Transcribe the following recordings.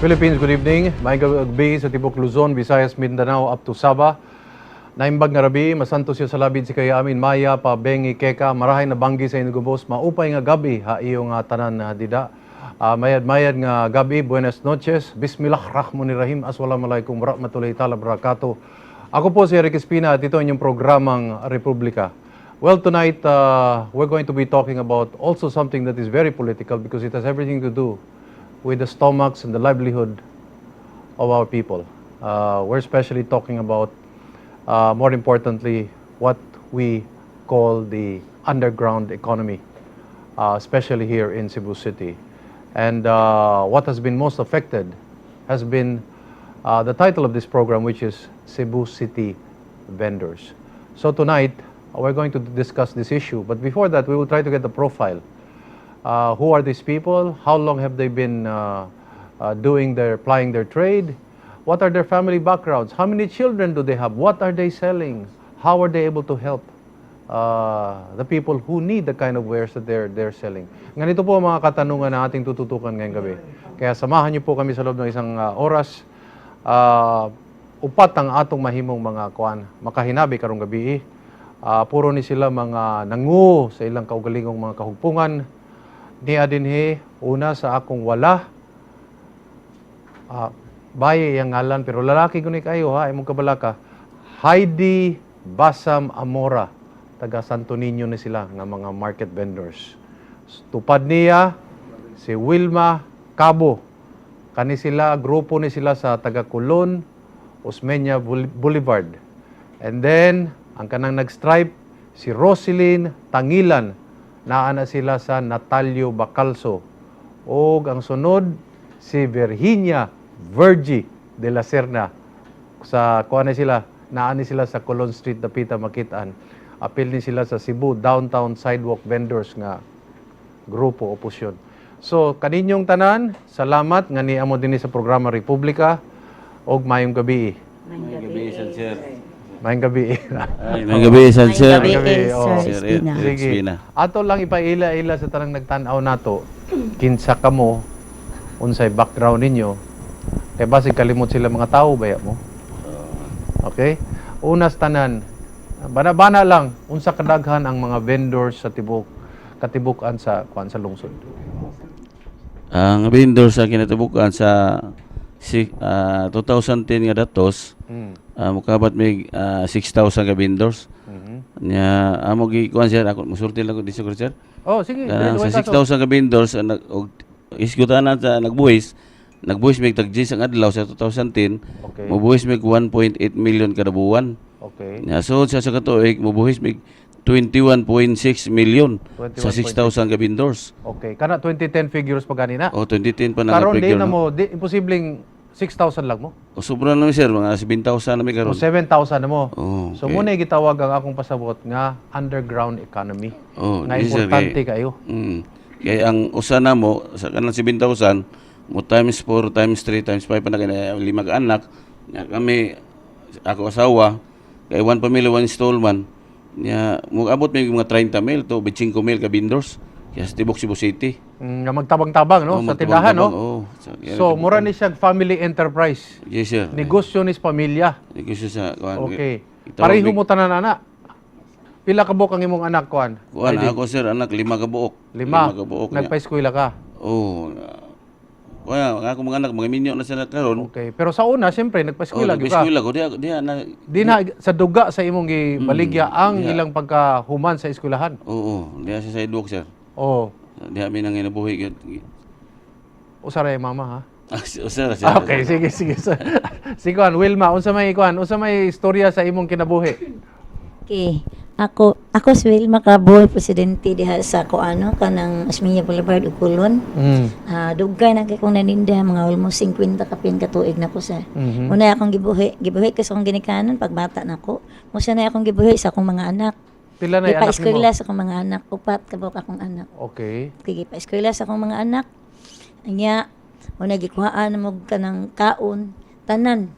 Philippines, good evening. Maayong gabi sa tibok Luzon, Visayas, Mindanao up to Sabah. Naimbag nga rabii, masantos sa labid si kay amin Maya, Pabengi, Keka, marahay na banggi sa inyong gubos, maupay nga gabi ha iyo nga tanan na dida. Mayad-mayad nga gabi, buenas noches, Bismillahirrahmanirrahim, assalamualaikum warahmatullahi taala wabarakatuh. Ako po si Eric Espina at ito ang inyong programang Republika. Well, tonight we're going to be talking about also something that is very political because it has everything to do with the stomachs and the livelihood of our people. We're especially talking about, more importantly, what we call the underground economy, especially here in Cebu City. And what has been most affected has been the title of this program, which is Cebu City Vendors. So tonight, we're going to discuss this issue. But before that, we will try to get the profile. Who are these people? How long have they been plying their trade? What are their family backgrounds? How many children do they have? What are they selling? How are they able to help the people who need the kind of wares that they're selling? Ganito po ang mga katanungan na ating tututukan ngayong gabi. Kaya samahan niyo po kami sa loob ng isang oras. Upat ang atong mahimong mga kuan makahinabi karong gabi. Puro ni sila mga nangu sa ilang kaugalingong mga kahugpungan. Niya dinhi una sa akong wala, baye iyang ngalan pero lalaki guni kayo ha, imong kabalaka. Heidi Basam Amora, taga Santo Niño ni sila nga mga market vendors. Tupad niya si Wilma Cabo. Kani sila, grupo ni sila sa taga Colon, Osmeña Boulevard. And then ang kanang nag-stripe si Roselyn Tangilan, naa na sila sa Natalio Bacalso. Og ang sunod si Virginia Virgie de la Serna, sa kuan na sila, naa ni sila sa Colon Street, dapita makitaan. Apil ni sila sa Cebu Downtown Sidewalk Vendors nga grupo oposisyon. So kaninyong tanan, salamat nga niamo dinhi sa programa Republika og maayong gabi. Maayong gabi, sir. Maayong gabi. Ay, maayong gabi, sir. Maayong gabi, Gabi, sir oh. Sir Espina. Ed. Sige. Espina. Ato lang ipaila-ila sa tanang nagtan-aw nato kinsa kamo, unsay background ninyo. Kay basig kalimot sila mga tao baya mo. Okay? Una sa tanan, bana-bana lang unsa kadaghan ang mga vendors sa tibok katibukan sa kuan sa lungsod? Ang vendor sa kinatibukan sa 2010 nga datos, mukabat may 6,000 ka vendors. Nya amo gi kuan, sir, ako musulti lang ko dito, sir. Oh, sige. Kanang Dili, sa kaso. 6,000 ka vendors nag og isgutan sa nagbuwis mig tag ang adlaw sa 2010. Mobuwis mig 1.8 million kada buwan. Nya so sa katuig mobuwis mig 21.6 million sa 21.6. 6,000 ka vendors. Okay. Kana 2010 figures pa gani na. O 2010 pa na Karon di figure na no? mo, di imposibleng 6,000 lang mo. O sobra na sir, mga 7,000 na mi O karon. 7,000 na mo. Oh, So muna gitawag ang akong pasabot nga underground economy. Oh, nga di, sir, importante kayo. Kay ang usa na mo sa kanang 7,000 mo times 4 times 3 times 5 pa na kay lima ka anak nya kami, ako asawa, kay one family one installment nya mo abot may mga 30 mil to 25 mil ka vendors kaya sa tibok Cebu City. Nga magtabang-tabang no Oh, sa tindahan no. magtabang-tabang, oh, So mura ni siya family enterprise. Yes, sir. Negosyo ni sa pamilya. Negosyo sa kuan. Okay. Itawag Pareho mo tanan ana. Pila ka buok ang imong anak kuan? Kuan ako, sir, anak lima ka buok. Lima. Ka buok nya. Nagpa-eskwela ka. Oh. Kuan ang ako mga anak mga minyo na sila karon. Okay. Pero sa una, siyempre nagpa-eskwela gyud ka. Nagpa-eskwela ko diha diha na. Di na sa duga sa imong gibaligya ang ilang pagkahuman sa eskwelahan. Oo, diha sa sidewalk, sir. Oh, Diha mi nang ginabuhi gyud. Usa ra mama ha. Ah, usa ra, sir. Okay, sige sige. Si Kuan, Wilma, unsa may kuan, unsa may istorya sa imong kinabuhi? Okay. Ako si Wilma Caboy, presidente diha sa kuano kanang Osmeña Boulevard ug Colon. Ah, dugay na kay kong naninda, mga almost 50 kapin ka tuig na ko sa. Una akong gibuhi, gibuhi ko sa akong ginikanan pag bata na ko. Musa na akong gibuhi sa akong mga anak. Pila na anak nimo? Gipa-eskwela sa akong mga anak, upat ka buok akong anak. Okay, gipa-eskwela sa akong mga anak. Anya, una gikuhaan mo kanang kaon, tanan.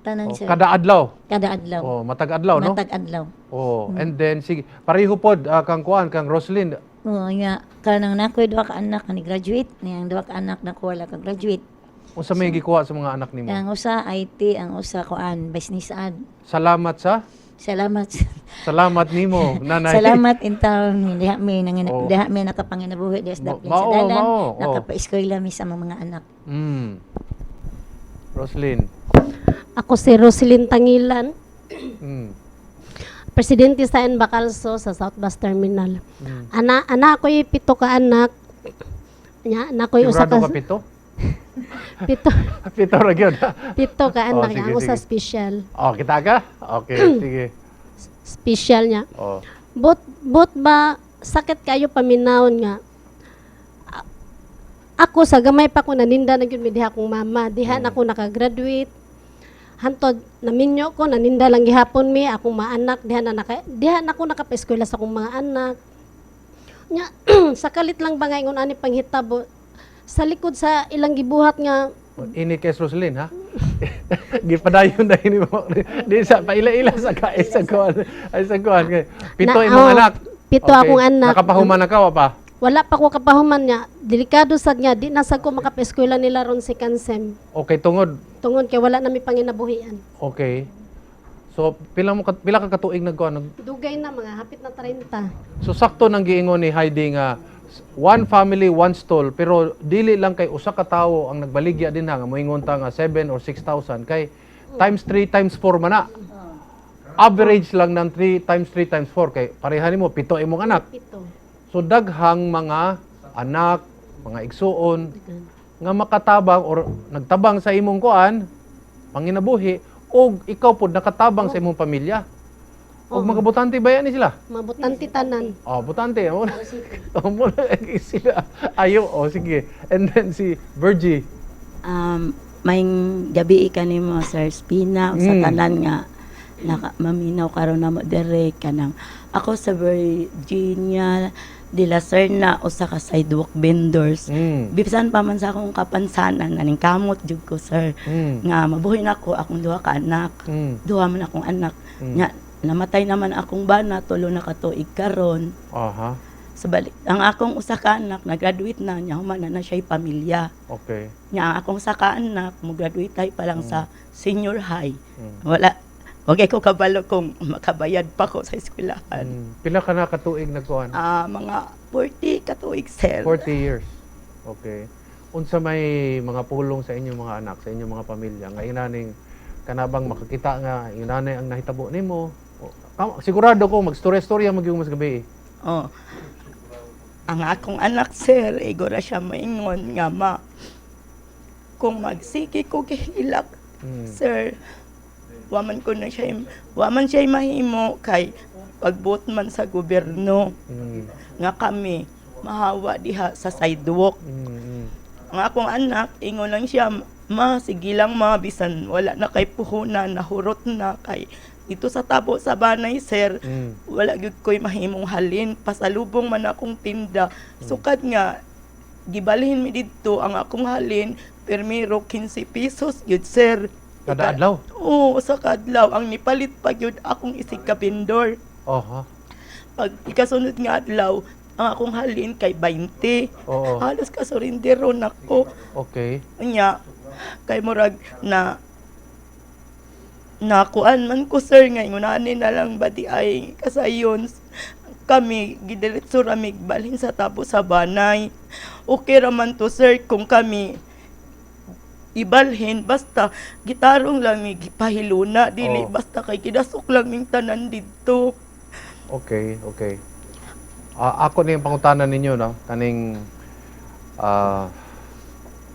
Tanan Oh, sir. kada adlaw. Kada adlaw. Oh, matag adlaw no? Matag adlaw. Oh, and then sige, pareho pod kang kuan, kang Roslyn. Oo, nga kanang nakoy duha ka anak ni graduate, niyang duha ka anak na ko wala ka graduate. Unsa may gikuha sa mga anak nimo? Ang usa IT, ang usa kuan business ad. Salamat sa Salamat. Salamat nimo, nanay. Salamat in town diha mi nangina, diha mi nakapanginabuhi diha sa daplin sa Mao, dalan. mao, oh. Nakapa-eskwela mi sa mga anak. Roslyn. Ako si Roselyn Tangilan, presidente sa Enbacalso sa South Bus Terminal. Ana ako'y pito ka anak. Nya, ana ko'y usa Sigurado ka ka pito? Pito, Pito ra gyud. pito ka Oh, anak, sige, ang usa sige. special. Oh, kita ka? Okay, sige. Special niya. Oh. But ba sakit kayo paminawon nga. Ako sa gamay pa ko naninda na gyud mi diha akong mama. Diha na ako nakagraduate. Hantod naminyo ko, naninda lang gihapon mi akong maanak diha na ako nakapaeskwela sa akong mga anak. Nya sa kalit lang ba nga ingon ani panghitabo sa likod sa ilang gibuhat nga. Ini kay Roslyn, ha? Gipadayon na ini mo. Di sa paila-ila sa ka sa kuan. Ay sa kuan kay pito imong oh, anak. Pito akong anak. Nakapahuman na ka wa pa? Wala pa ko kapahuman niya. Delikado sad nga di na sad ko makapaeskwela nila ron si Kansem. Okay, tungod. Tungod kay wala na mi panginabuhian. Okay. So pila ka katuig nagkuan nag Dugay na, mga hapit na 30. So sakto nang giingon ni Heidi nga one family, one stall, pero dili lang kay usa ka tawo ang nagbaligya din ha nga moingon ta nga 7 or 6,000 kay times 3 times 4 man na. Average lang ng 3 times 3 times 4 kay pareha nimo pito imong anak. Pito. So daghang mga anak, mga igsuon nga makatabang or nagtabang sa imong kuan panginabuhi og ikaw pod nakatabang sa imong pamilya. Og mga butante ba yan ni sila? Mabutante tanan. Oh, butante. Mo na. Oh, mo na sila. Ayo, oh sige. And then si Virgie. May gabi ka nimo, Sir Spina, sa tanan nga naka, maminaw karon na mo dire kanang ako sa Virginia de la Serna, usa ka sidewalk vendors. Bisan pa man sa akong kapansanan, naning kamot jud ko, sir, nga mabuhi na ako akong duha ka anak. Duha man akong anak. Nga namatay naman akong bana, 3 na ka tuig karon. Sa balik, ang akong usa ka anak nag-graduate na niya, human na na siya'y pamilya. Nya ang akong sa anak mo graduate ay pa lang sa senior high. Wala wag ko kabalo kung makabayad pa ko sa eskwelahan. Pila ka na katuig nagkuan? Ah, mga 40 katuig, sir. 40 years. Okay. Unsa may mga pulong sa inyong mga anak, sa inyong mga pamilya nga inaning kanabang makakita nga inanay ang nahitabo nimo? O, sigurado ko magstorya-storya magyung mas gabi. Oh. Ang akong anak, sir, igora siya maingon nga ma kung magsige ko gihilak, sir, waman siya mahimo kay pagbuot man sa gobyerno nga kami mahawa diha sa sidewalk. Ang akong anak, ingon lang siya, "Ma, sige lang ma, bisan wala na kay puhunan, nahurot na kay ito sa tabo sa banay, sir. Wala gyud ko'y mahimong halin, pasalubong man akong tinda." Sukad nga gibalhin mi didto ang akong halin, permiro 15 pesos gyud, sir. Kada adlaw? Oo, sa kadlaw. Ang nipalit pa gyud akong isig ka vendor. Pag ikasunod nga adlaw, ang akong halin kay 20. Halos kasurindero nako. Nya kay murag na nakuan man ko, sir, nga ingunani na lang ba di ay kasayon kami gidiretso ra mig balhin sa tabo sa banay. Okay ra man to, sir, kung kami ibalhin basta gitarong lang mi gipahiluna, dili basta kay kidasok lang ming tanan didto. Okay. Ah, ako ni ang pangutana ninyo, no? Kaning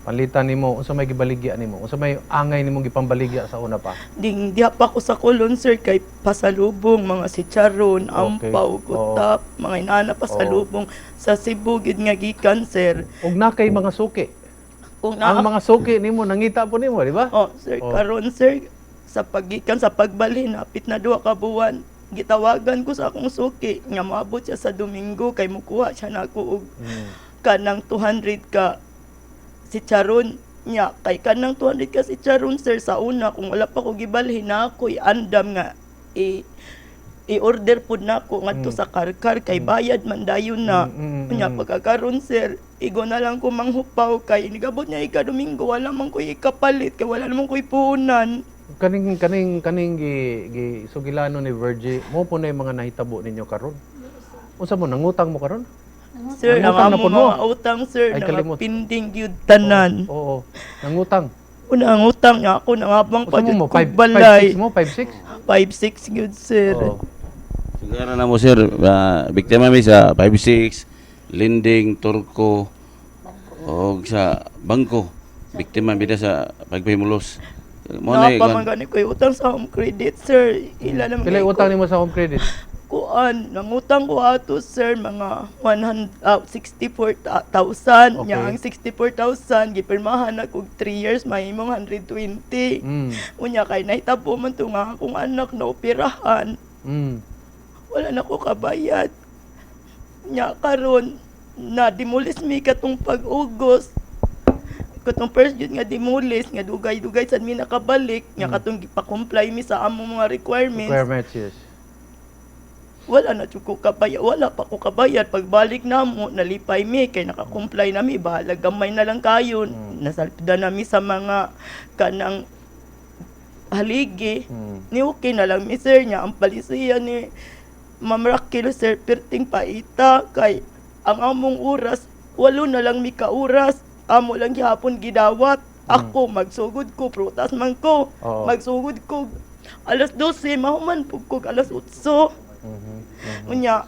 panlitan nimo unsa may gibaligya nimo? Unsa may angay nimong gipambaligya sa una pa? Ding diha pa ko sa Colon, sir, kay pasalubong mga si charon, ampaw, gutap, mga inana pasalubong sa Cebu gid nga gikan, sir. Ug na kay mga suki. Kung na Ang mga suki nimo nangita po nimo, di ba? Oh, sir, karon, sir, sa paggikan sa pagbalhin hapit na 2 ka buwan, gitawagan ko sa akong suki nga moabot siya sa Domingo kay mukuha siya nako og kanang 200 ka si Charon niya, kay kanang 200 ka si Charon, sir, sa una kung wala pa ko gibalhin na ako andam nga i I-order pud nako ngadto sa Carcar kay bayad man dayon na. Unya pagkakaron, sir, igo na lang ko manghupaw kay nigabot niya ika Domingo, wala man ko'y ikapalit kay wala naman ko'y puhunan. Kaning gi, gi sugilano ni Virgie, mo po na yung mga nahitabo ninyo karon. Unsa mo nangutang mo karon? Sir, ang Nangutang na among pud mo? mga utang, sir, Ay, kalimot. nangapinding gyud tanan. Oo, nangutang. Una ang utang niya ako nangabang pa Unsa jud mo mo kog 5 balay. 6 mo 5 6? 5-6 gyud, sir. Oo. Siguro na mo, sir, biktima mi sa 5-6, lending, turko, o sa bangko. Biktima bida sa pagpahimulos. Mo na Napa man gani ko'y utang sa Home Credit, sir. Ila naman Pila kay utang nimo sa Home Credit? Kuan, nangutang ko ato, sir, mga 164,000. Okay. Nya ang 64,000 gipirmahan na kog 3 years mahimong 120. Unya kay nahitabo man to nga akong anak na operahan. Wala na ko kabayad. Nya karon na demolis mi katong pag-August. Katong first yun nga demolis nga dugay-dugay sad mi nakabalik nya katong gipa-comply mi sa among mga requirements. Requirements, yes. Wala na jud ko kabayad, wala pa ko kabayad. Pagbalik namo, nalipay mi kay naka-comply na mi, bahala gamay na lang kayo. Nasalpda na mi sa mga kanang haligi. Ni okay na lang mi, sir, niya ang palisiya ni Ma'am Raquel, sir, perting paita kay ang among oras 8 na lang mi ka oras, amo lang gihapon gidawat. Ako magsugod ko, prutas man ko. Oo. Magsugod ko alas 12, mahuman pug ko alas 8. Unya,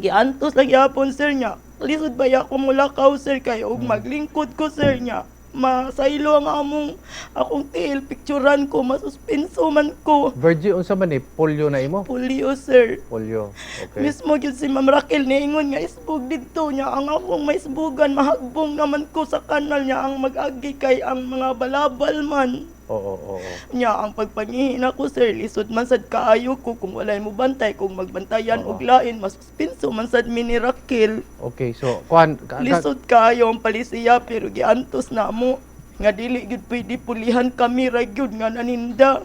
giantos lang yapon, sir, niya. Lisod ba ya ako mulakaw, sir, kay og maglingkod ko, sir, niya. Masaylo ang among akong tiil, picturean ko, masuspenso man ko. Virgie, unsa man ni polio na imo? Polio, sir. Polio. Okay. Mismo gyud si Ma'am Raquel niingon nga isbog didto niya ang akong maisbugan, mahagbong naman ko sa kanal niya ang mag-agi kay ang mga balabal man. Oo, oo, oo. Nya ang pagpangihin ako, sir, lisod man sad kaayo ko kung walay mo bantay, kung magbantayan Oo. og lain, masuspenso man sad mi ni Raquel. Okay, so kuan Lisod kaayo ang palisiya pero giantos na mo nga dili gyud pwede pulihan kami ra gyud nga naninda.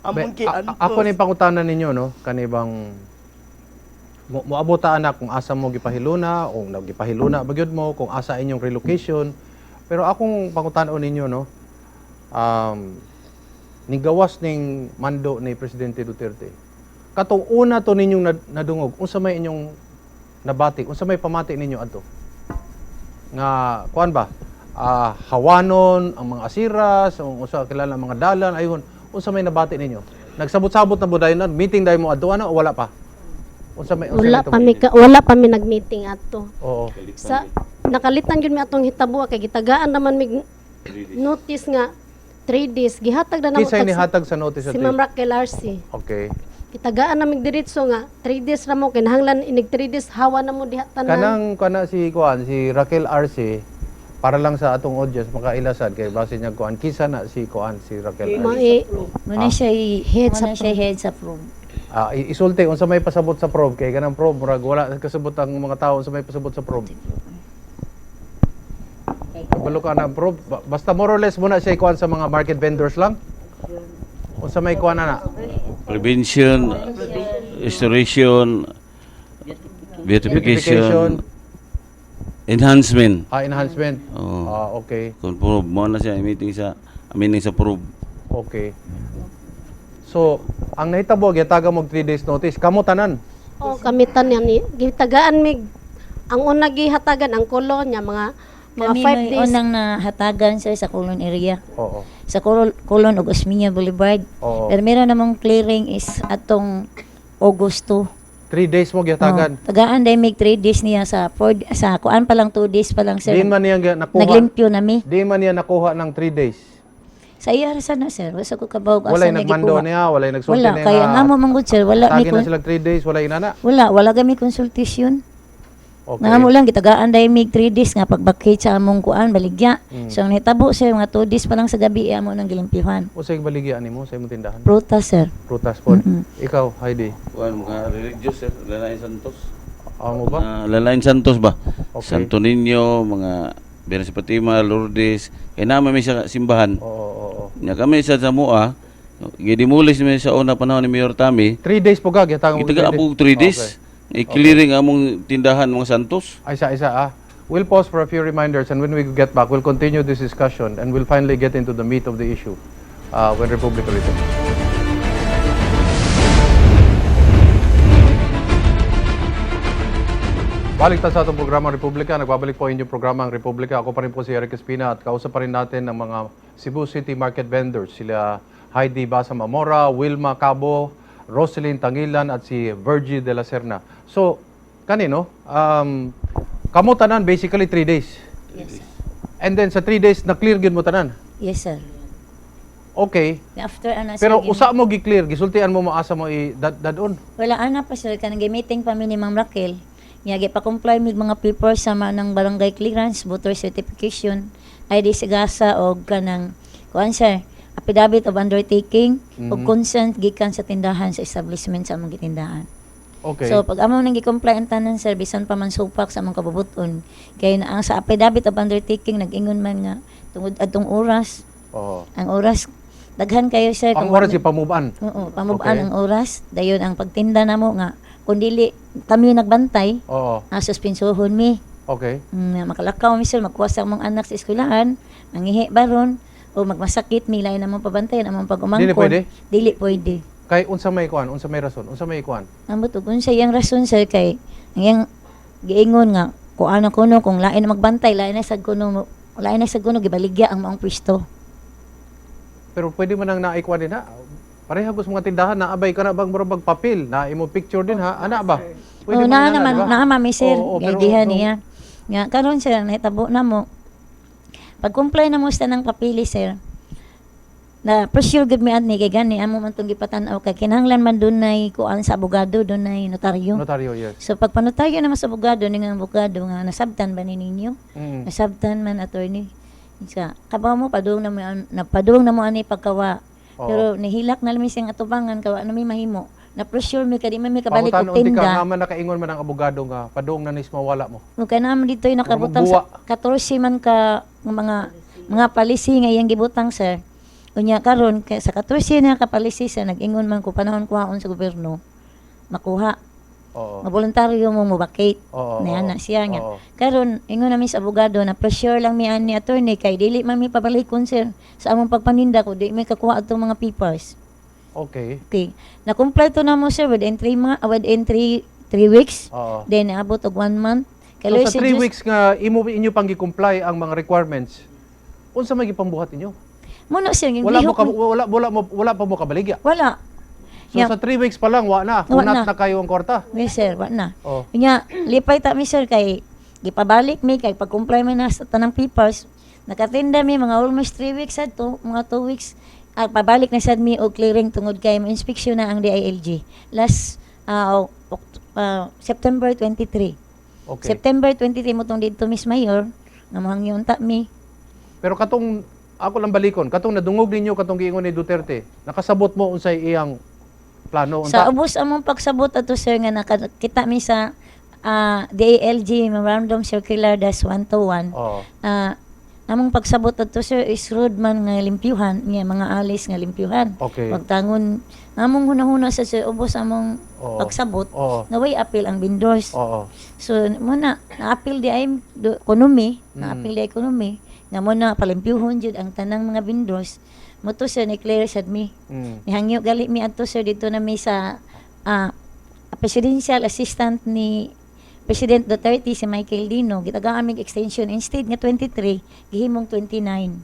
Among giantos. Ako ni pangutana ninyo, no, kani bang mo moabota ana kung asa mo gipahiluna o gipahiluna ba gyud mo kung asa inyong relocation. Pero akong pangutana ninyo, no, nigawas ning mando ni Presidente Duterte. Katong una to ninyong nadungog, unsa may inyong nabati, unsa may pamati ninyo adto? Nga kuan ba? Hawanon ang mga asiras, ang usa kilala ang mga dalan, ayun, unsa may nabati ninyo? Nagsabot-sabot na mo dayon na meeting dayon mo adto ano o wala pa? Unsa Wala may pa mi wala pa mi nag-meeting ato. Oo. Sa nakalitan gyud mi atong hitabo kay gitagaan naman mig notice nga 3 days gihatag na namo Kinsay nihatag sa notice si sa Ma'am Raquel Arce. Okay. Gitagaan na mig diretso nga 3 days ra mo kinahanglan inig 3 days hawa na mo diha tanan. Kanang kana si kuan si Raquel Arce, para lang sa atong audience makailasad kay base niya kuan kisa na si kuan si Raquel Arce. Mae Muna siya Head sa muna siya head sa probe. Isulti unsa may pasabot sa probe kay kanang probe murag wala kasabot ang mga tao unsa may pasabot sa probe. Kabalo ka na probe. Basta more or less muna siya ikuan sa mga market vendors lang. Unsa may kuan na na? Prevention, restoration, beautification, enhancement. Enhancement. Oo. Okay. Kung prove mo na siya meeting sa meeting sa prove. Okay. So, ang nahitabo gitaga mo 3 days notice kamo tanan. Oh, kami tanan ni gitagaan mig ang una gihatagan ang kulo niya mga Kami 5 may days. unang nahatagan, sir, sa Colon area. Oo. Sa Colon ug Osmeña Boulevard. Oo. Pero meron namang clearing is atong August 2. 3 days mo gihatagan. Oh, tagaan dahil make 3 days niya sa four, sa kuan pa lang 2 days pa lang, sir. Di man niya nakuha. Naglimpyo na mi. Di man niya nakuha ng 3 days. Sa iya ra sana, sir. Wala ko kabaw asa Walay niya nagmando gikuha. niya, walay nagsulti Wala niya. kay ang amo man gud, sir, wala mi Tagi na sila 3 days, walay inana. wala gami consultation. Okay. Nga amo lang gitagaan dahil mig 3 days nga pagbakate sa among kuan baligya. So ang nahitabo, sir, mga 2 days pa lang sa gabi amo nang gilimpyuhan. Unsay baligya nimo sa imong tindahan? Prutas, sir. Prutas pod. Ikaw, Heidi. Kuan mga religious, sir, Lalain Santos. Amo ba? Lalain Santos ba? Okay. Santo Niño, mga Birhen sa Fatima, Lourdes. Kay naman may sa simbahan. Oo, oo, oo. Nya kami sa Samoa, Gidemolish mi sa una panahon ni Mayor Tami. 3 days po ka, gihatagan mo Gitaga po 3 days. I-clearing among tindahan mga Santos. Ay, isa, isa, ah. We'll pause for a few reminders and when we get back, we'll continue this discussion and we'll finally get into the meat of the issue when Republika returns. Balik ta sa atong programa Republika. Nagbabalik po inyong programa ang Republika. Ako pa rin po si Eric Espina at kausap pa rin natin ang mga Cebu City Market vendors. Sila Heidi Basam Amora, Wilma Cabo, Roselyn Tangilan at si Virgie de la Serna. So, kanino, kamo tanan basically 3 days. Yes, sir. And then sa 3 days, na-clear gyud mo tanan. Yes, sir. Okay. After ana sir, Pero usa mo gi-clear, gisultian mo maasa mo i dadon. Wala ana pa sir kanang meeting pa mi ni Ma'am Raquel. Nga gipa-comply mig mga papers sa mga ng barangay clearance, voter certification, ID sigasa og kanang kuan sir, affidavit of undertaking ug consent gikan sa tindahan sa establishment sa among gitindahan. Okay. So pag amo nang gi-comply ang tanan sir bisan pa man supak sa among kabubuton kay na ang sa affidavit of undertaking nag-ingon man nga tungod adtong oras, Oo. ang oras daghan kayo sir Ang kung oras ipamubaan. Oo, pamubaan Okay. ang oras. Dayon ang pagtinda namo nga kung dili kami nagbantay, Oo. suspinsuhon mi. Okay. Makalakaw mi sir, magkuha sa among anak sa eskwelahan, mangihi baron o magmasakit mi lain among pabantayan among pag-umangkon. Dili pwede? Dili pwede. Kay unsa may kuan, unsa may rason, unsa may kuan. Ambot og unsa iyang rason sir kay ang iyang giingon nga kung ano kuno kung lain na magbantay, lain na sad kuno lain na sad kuno gibaligya ang maong pwesto. Pero pwede man ang naikuan din ha. Pareha sa mga tindahan na abay ka na bang murag papel na imo picture din ha. Ana ba? Oh, man naa na, naman, di ba? naa mami sir, Oo, pero gaidihan niya. Nga karon sir, nahitabo na mo. Pag comply na mo sa ng papili sir, na pressure gud mi adni kay gani amo man tong gipatan-aw kay kinahanglan man dunay kuan sa abogado, dunay notaryo. Notaryo, yes. So pag panotaryo naman sa abogado ning ang abogado nga nasabtan ba ni ninyo? Nasabtan man attorney. Sa kabaw mo padung na mo napadung na mo ani pagkawa. Oo. Pero nihilak na lang mi siyang atubangan kawa na mi mahimo. Na pressure mi kay di man mi kabalik Pangutan og unti ka tinda. nga man nakaingon man ang abogado nga padung na nis mawala mo. No, kaya naman dito yung nakabutang sa 14 man ka nga mga palisi nga iyang gibutang sir. Unya karon kay sa 14 na ka palisi sir nag-ingon man ko panahon kuhaon sa gobyerno makuha. Oo. Nga voluntaryo mo mo-vacate. Oo, Na oo. na siya nga. Oo. Karon ingon namin sa abogado na pressure lang mi ani attorney kay dili man mi pabalikon sir sa among pagpaninda ko di mi kakuha atong mga papers. Okay. Okay. Na-comply to na mo sir within 3 within 3 3 weeks. Oo. Then naabot og 1 month. Kay So Lord sa si 3 Diyos- weeks nga imo inyo pang gi-comply ang mga requirements. Unsa may gipambuhat ninyo? Muna sir, yung Wala mo lihok ka, wala wala mo wala pa mo kabaligya. Wala. So sa 3 weeks pa lang wa na, Wa kunat na. na kayo ang kwarta. Yes sir, wa na. Oh. Nya, lipay ta mi sir kay gipabalik mi kay pag-comply mi na sa tanang papers. Nakatinda mi mga almost 3 weeks adto, mga 2 weeks. Ah, pabalik na sad mi og clearing tungod kay mo inspection na ang DILG. Last September 23. Okay. September 23 mo tong didto Miss Mayor nga mohangyon ta mi. Pero katong ako lang balikon, katong nadungog ninyo katong giingon ni Duterte, nakasabot mo unsay iyang plano Sa unta. ubos among pagsabot ato sir nga nakakita mi sa DALG Memorandum Circular dash 121. Oo. Among pagsabot ato sir is road man nga limpyuhan nga mga alis nga limpyuhan. Okay. Pagtangon among hunahuna sa sir ubos among Oo. pagsabot Oo. nga way appeal ang vendors. Oo. So muna na-appeal di ay do, ekonomy, na-appeal di ay ekonomy nga muna palimpyuhon jud ang tanang mga vendors. Mo to sir ni clear sad mi. Nihangyo gali mi adto sir dito na mi sa presidential assistant ni President Duterte si Michael Dino gitagaan mig extension instead nga 23 gihimong 29.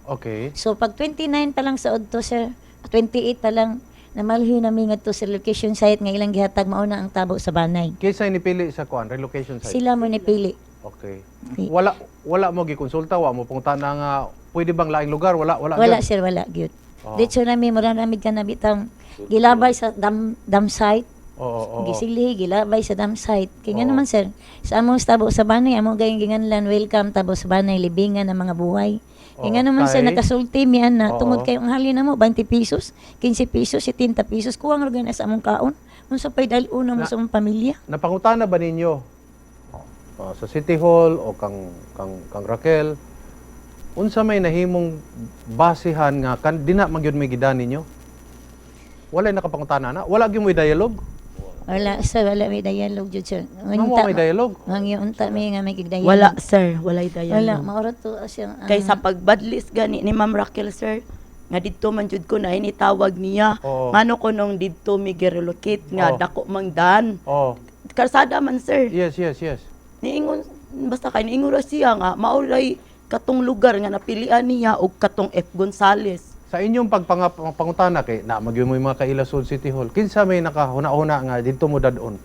Okay. So pag 29 pa lang sa odto sir, 28 pa lang namalhi na mi ngadto sa location site nga ilang gihatag mao na ang tabo sa banay. Kinsa nipili sa kuan relocation site? Sila mo nipili. Okay. Okay. Wala wala mo gikonsulta, wa mo pangutana nga pwede bang laing lugar, wala wala. Wala gyud? sir, wala gyud. Oo. Dito na mi mura na mi kana bitang gilabay sa dam site. Oo, oo, oo. Gisilhi, gilabay sa dam site. Kaya nga Oo. naman sir, sa among tabo sa banay, among gayong ginganlan, welcome tabo sa banay, libingan ng mga buhay. Kaya nga Oo, naman sir, kay- nakasulti mi ana, Oo. tungod kay ang halin na mo, 20 pesos, 15 pesos, 70 pesos, kuwang ra na sa among kaon. Unsa pa'y dal-una mo Na- sa among pamilya? Napangutana ba ninyo sa City Hall o kang Raquel unsa may nahimong basihan nga kan dina man gyud may gidan ninyo? Walay nakapangutana na. Wala gyud mo'y dialogue. Wala sir, wala may dialogue jud, sir. Nga mo may dialogue. Mangyunta mi nga may kig-dialogue. Wala, sir, walay dialogue. Wala, maura to siya. Kay sa pagbadlis gani ni Ma'am Raquel, sir, nga didto man jud ko na initawag niya. Oo. Ngano ko nung didto mi girelocate nga dako mang dan. Karsada man, sir. Yes. Niingon basta kay niingon ra siya nga maoray katong lugar nga napilian niya og katong F Gonzales. Sa inyong pagpangutana kay na magyud mo yung mga kaila Sud City Hall. Kinsa may nakahuna-huna nga didto mo dadon?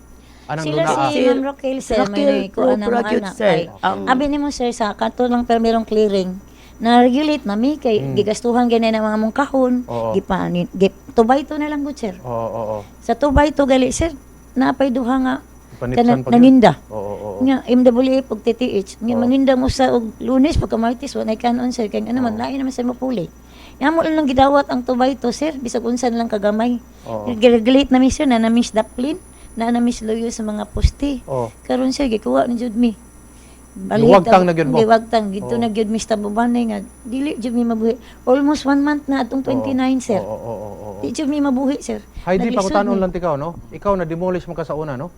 Anang Sila lunaa? si Ma'am Raquel, sir, Raquel may kuan na Pro mga gyud, anak. sir. Kay, abi nimo, sir, sa kato lang pero merong clearing na regulate na mi kay gigastuhan gani na mga mong kahon, gipaani gip tubay to na lang gud, sir. Oo, oo, oo. Sa tubay to gali, sir, napay duha nga Panipsan kana pa gyud. naninda. Oo, oo, oo. Nga MWA pag TTH, nga maninda mo sa og Lunes pagka Martes wa nay kanon, sir, kay ano man lain naman sa mapuli. Nga mo lang gidawat ang tubay to, sir, bisag unsa na lang kagamay. Regulate na mi, sir, na na miss daplin, na na miss loyo sa mga poste. Karon, sir, gikuha na jud mi. Giwagtang na gyud mo? Giwagtang gidto na gyud mi sa tabubanay nga dili jud mi mabuhi. Almost one month na atong 29, sir. Oo, oo, oo, oo. Di jud mi mabuhi, sir. Heidi, Naglisod pangutanon mi. lang tikaw, no? Ikaw na demolish mo ka sa una, no?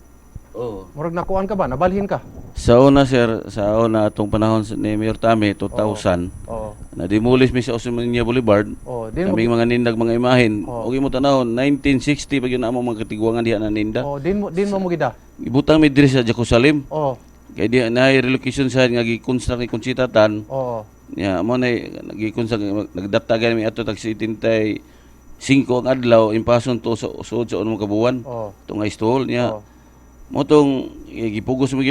Oo. Murag nakuan ka ba? Nabalhin ka? Sa una, sir, sa una atong panahon ni Mayor Tami 2000, na-demolish mi sa Osmeña Boulevard. Din mo Kaming mga nindag mga imahin. Og imo tanawon 1960 pa gyud na among mga katigwangan diha na ninda. Oh, din mo gida. Ibutang mi diri sa Jerusalem. Kay di na relocation sa nga gi-construct ni Conchita Tan. Nya mo na gi-construct, nagdata gani mi ato tag 75 ang adlaw impason to sa suod sa unong kabuan. Tong stall niya. Mo tong gipugos mi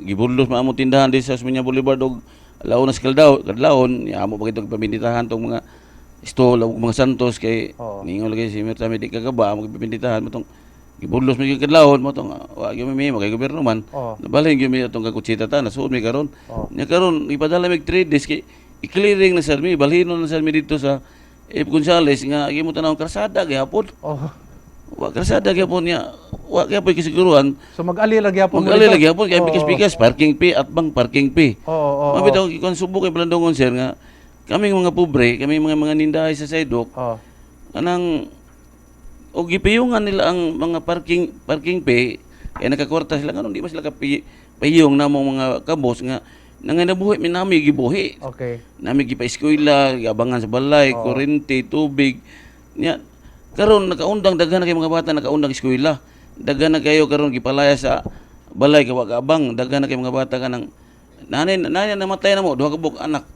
gibudlos man among tindahan di sa Osmeña Boulevard og laon na sa Kaldaw, kadlawon nya amo pa gito paminditahan tong mga stall og mga Santos kay ningon lagi si Mayor Tami di kagaba amo gipaminditahan mo tong gibudlos mi kadlawon mo tong wa gyud mi kay gobyerno man. Nabalhin gyud mi atong kakutsita ta nasuod mi karon. Nya karon ipadala mig 3 days kay i-clearing na sir mi, balhinon na sir mi dito sa F. Gonzales nga imo tanawon karsada gyapon. Wa karsada gyapon niya. Wa gyapon kasiguruhan. So mag-ali lang gyapon mo Mag-ali dito? lang gyapon kay pikas-pikas parking fee at bang parking fee. Oo, oo, oo. Mabitaw kon subok kay palandongon, sir, nga kaming mga pobre, kami mga nindahay sa sidewalk. Anang og gipiyungan nila ang mga parking parking fee kay nakakwarta sila, nganong di ba sila kapi payong namo mga kabos nga nanginabuhi mi nami gibuhi. Nami gipa-eskwela, giabangan sa balay, kuryente, tubig. Nya karon nakaundang daghan na kay mga bata nakaundang eskwela. Daghan na kayo karon gipalaya sa balay kay wa kaabang, daghan na kay mga bata kanang nanay nanay namatay na mo duha ka buok anak.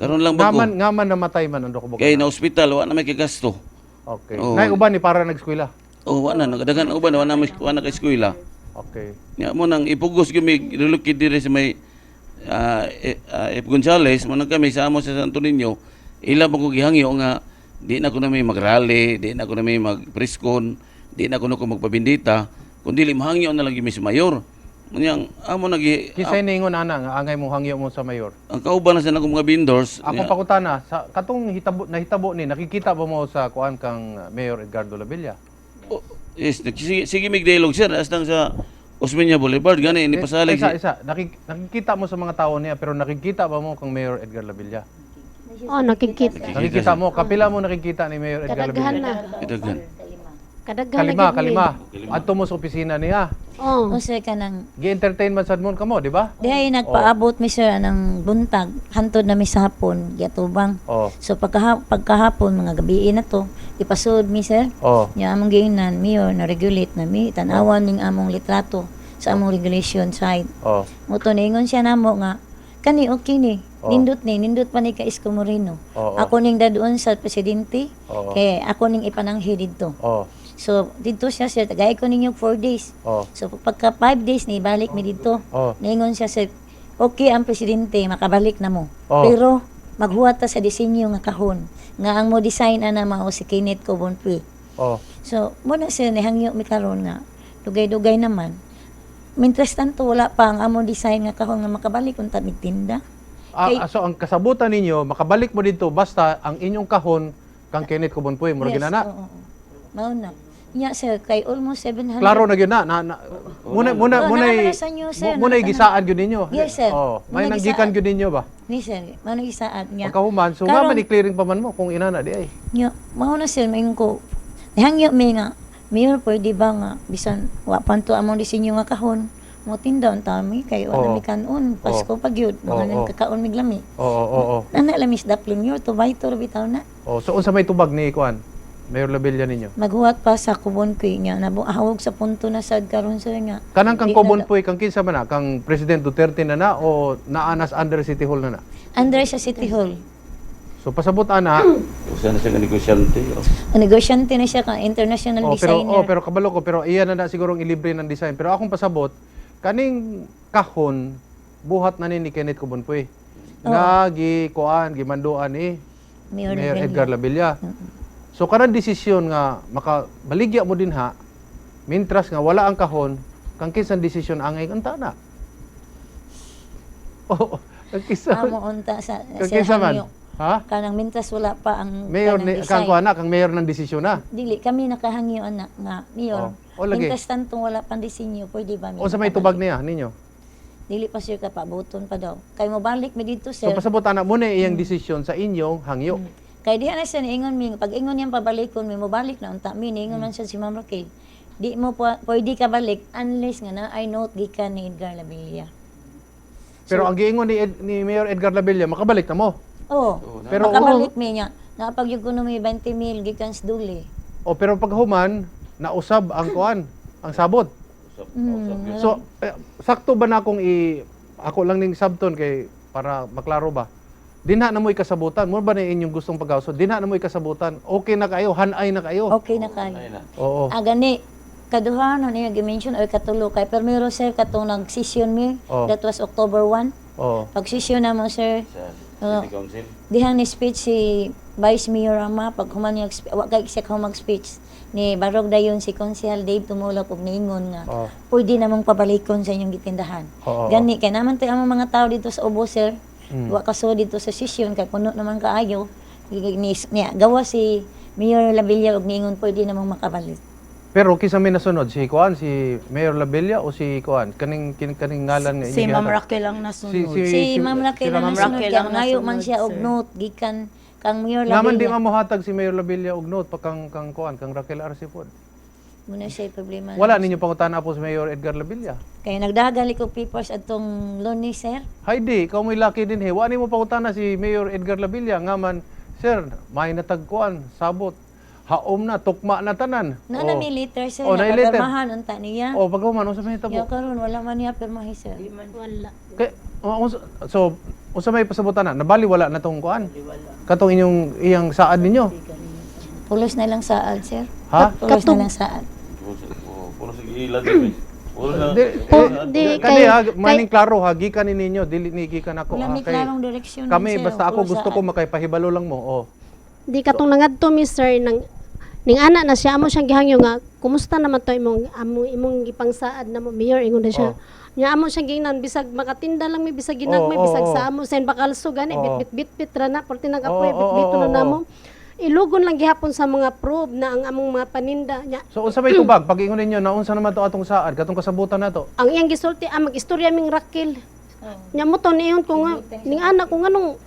Karon lang bago. Ngaman ngaman namatay man ang duha ka buok Kay anak? na ospital wa na may kagasto. Okay. Oo. Nay uban ni para nag-eskwela. Oh, wa na nagdagan uban wa na kay eskwela. Nya mo nang ipugos gyud mi relocate diri sa may F. Gonzales mo nang kami sa amo sa Santo Niño. Ila mo ko gihangyo nga di na ko na may magrally, di na ko na may magpreskon, di na ko na ko magpabindita, kundi mahangyo na lang gyud mi sa mayor. Unyang amo nagi Kinsay ningon ana nga angay mo hangyo mo sa mayor? Ang kauban na sa nako mga vendors. Akong pangutana sa katong hitabo nahitabo ni, nakikita ba mo sa kuan kang Mayor Edgardo Labella? Oh, yes, sige, sige mig dialogue, sir, hasta sa Osmeña Boulevard gani ni pasalig. Isa, isa. Nakikita mo sa mga tao niya, pero nakikita ba mo kang Mayor Edgar Labella? Oh, nakikita. Nakikita mo, kapila mo nakikita ni Mayor Edgar Kadaghan Labella? na. Kadaghan. Kadaghan Kalima, na gyud mi. kalima. Adto mo sa opisina niya. Oh. O sir, kanang Gi-entertain man sad mo kamo, di ba? Dihay nagpaabot mi, sir, anang buntag, hantod na mi sa hapon, giatubang. So pagkahapon mga gabi na to, ipasud mi, sir. Nya among giingnan, mayor, na regulate na mi, tan-awan ning among litrato sa among regulation side. Mo to niingon siya namo nga kani okay ni. Nindot ni, nindot pa ni ka Isko Moreno. Ako ning daduon sa presidente, kay ako ning ipananghi didto. So didto siya, sir, tagay ko ninyo 4 days. So pagka 5 days ni balik mi didto. Niingon siya, sir, okay ang presidente, makabalik na mo. Pero maghuwat ta sa disenyo nga kahon nga ang mo design ana mao si Kenneth Cobonpue. So mo na sir, nihangyo mi karon nga dugay-dugay naman. Mientras tanto wala pa ang among design nga kahon nga makabalik unta mig tinda. So ang kasabutan ninyo, makabalik mo dito basta ang inyong kahon kang Kenneth Cobonpue, murag Yes, ginana. oo, oo. Mao na. Nya sir, kay almost 700. Klaro na gyud na, na, na muna muna Oo, muna naa man sa news, sir, muna naa gisaan gyud ninyo. Yes, sir. Oh, may Muna nanggikan gisaan. gyud ninyo ba? Ni sir, mao na gisaad niya. Pagkahuman, so nga man i-clearing pa man mo kung inana di ay. Nya, mao na sir, maingon ko. Nihangyo mi nga, "Mayor, pwede ba nga bisan wa pa to among disenyo nga kahon, mo tinda unta mi kay wala mi kanon, Pasko pa gyud, mga nang kakaon mig lami." Oo, oo, oo. Ana lang is daplin mayor, tubay to bitaw na. Oh, so unsa may tubag ni kuan, Mayor Labella ninyo? Maghuwat pa sa Cobonpuy nga nabuahog sa punto na sad karon, sir, nga. Kanang kang Di na Cobon Puy, kang kinsa man na, kang President Duterte na na o naanas under City Hall na na? Under sa City Hall. So pasabot ana, Usa na siya nga negosyante. Oh. Ang negosyante na siya kang international oh, pero designer. oh, pero kabalo ko, pero iya na na sigurong ilibre ng design. Pero akong pasabot, kaning kahon buhat na ni Kenneth Cobonpuy. Nga gi kuan, gimanduan ni Mayor, Mayor Labella. Edgar Labella. So karon desisyon nga makabaligya mo din ha, mintras nga wala ang kahon, kang kinsang desisyon angay unta na? Oo, kang kinsa. Amo unta sa Kang sir kinsa man? Hangyo. Ha? Kanang mintras wala pa ang Mayor kanang ni design. kang kuan na, kang mayor ng desisyon na. Dili kami nakahangyo ana nga mayor. Oh, o, lagi. Mintras tantong wala pang disenyo, pwede ba mi? O sa may tubag niya ninyo? Dili pa sir, kapabuton pa daw. Kay mobalik mi dito, So sir. pasabot ana mo na iyang desisyon sa inyong hangyo. Kay diha na siya niingon mi, pag ingon niyang pabalikon mi, mobalik na unta mi, niingon man siya si Ma'am Raquel. Di mo pwede ka balik unless nga na I note gikan ni Edgar Labilla. Pero ang giingon ni Mayor Edgar Labella, makabalik na mo. Oh, Pero makabalik mi niya. Napag yung kuno mi 20 mil gikan sa duli. O pero pag human, nausab ang kuan, ang sabot. So eh, sakto ba na akong i ako lang ning sabton kay para maklaro ba? Dinha na mo ikasabutan. Mo ba na inyong gustong pagawso? Dinha na mo ikasabutan. Okay na kayo, hanay na kayo. Okay na kayo. Ay na. Oo. Ah, gani, kaduha na niya gi-mention or katulo kay pero sir katong nag-session mi, that was October 1. Pag session na mo, sir, Sa City Council. dihang ni speech si Vice Mayor Rama pag human niya wa kay siya ka mag-speech ni barog dayon si Konsehal Dave tumulak og niingon nga pwede namang pabalikon sa inyong gitindahan. Gani kay naman tay among mga tao dito sa Ubo, sir. Wa kaso dito sa session kay puno naman kaayo. Ni, niya, gawa si Mayor Labilla og niingon pwede namang makabalik. Pero kinsa may nasunod, si kuan, si Mayor Labella o si kuan kaning kaning ngalan nga Si inyong Ma'am gihatag? Raquel ang nasunod. Si Ma'am Raquel si ang Ma'am nasunod Raquel kay ang ngayo man nasunod, siya og sir. note gikan kang Mayor Nga man di Labilla. man mohatag si Mayor Labella og note pa kang kang kuan, kang Raquel Arce pod. Muna siya problema. Wala ninyo pangutana po si Mayor Edgar Labilla? Kay nagdagali ko papers atong Lunes, sir. Heidi, ikaw mo'y lucky din he. Wa nimo pangutana si Mayor Edgar Labilla nga man, "Sir, may natagkuan, sabot. Haom na, tukma na tanan." Na na may letter, sir, Oh, na naay letter. pagpirmahan unta niya. Oh, pag human unsa may hitabo? Ya karon wala man niya pirmahi, sir. Wala. Kay, oh, so unsa may pasabutan na? Nabali wala na tong kuan. Katong inyong iyang saad ninyo. Pulos na lang saad, sir. Ha? Pulos na lang saad. Puro sa ilan sabi. Puro sa Di, Po, eh, di, kani kay- ha, maning klaro ha, gikan ni ninyo, dili ni gikan ako Wala ha. may Kay klarong direksyon kami sir. basta ako Pulos gusto ko saad. makaypahibalo lang mo. Oh. Di katong nangadto mi, sir, nang ning ana na siya amo siyang gihangyo nga kumusta naman to imong amo imong gipangsaad na mo, mayor, ingon na siya. Nya amo siyang gingnan bisag makatinda lang mi, bisag ginagmay, bisag sa amo sen bakalso gani, bit bit bit bit ra na porti nagapoy, bit bit na namo. Ilugon lang gihapon sa mga probe na ang among mga paninda nya. So unsa may tubag pag ingon ninyo na unsa naman to atong saad katong kasabutan nato? Ang iyang gisulti, ah, mag-istorya ming Raquel. Nya mo to niyon ko nga ning ana ko nganong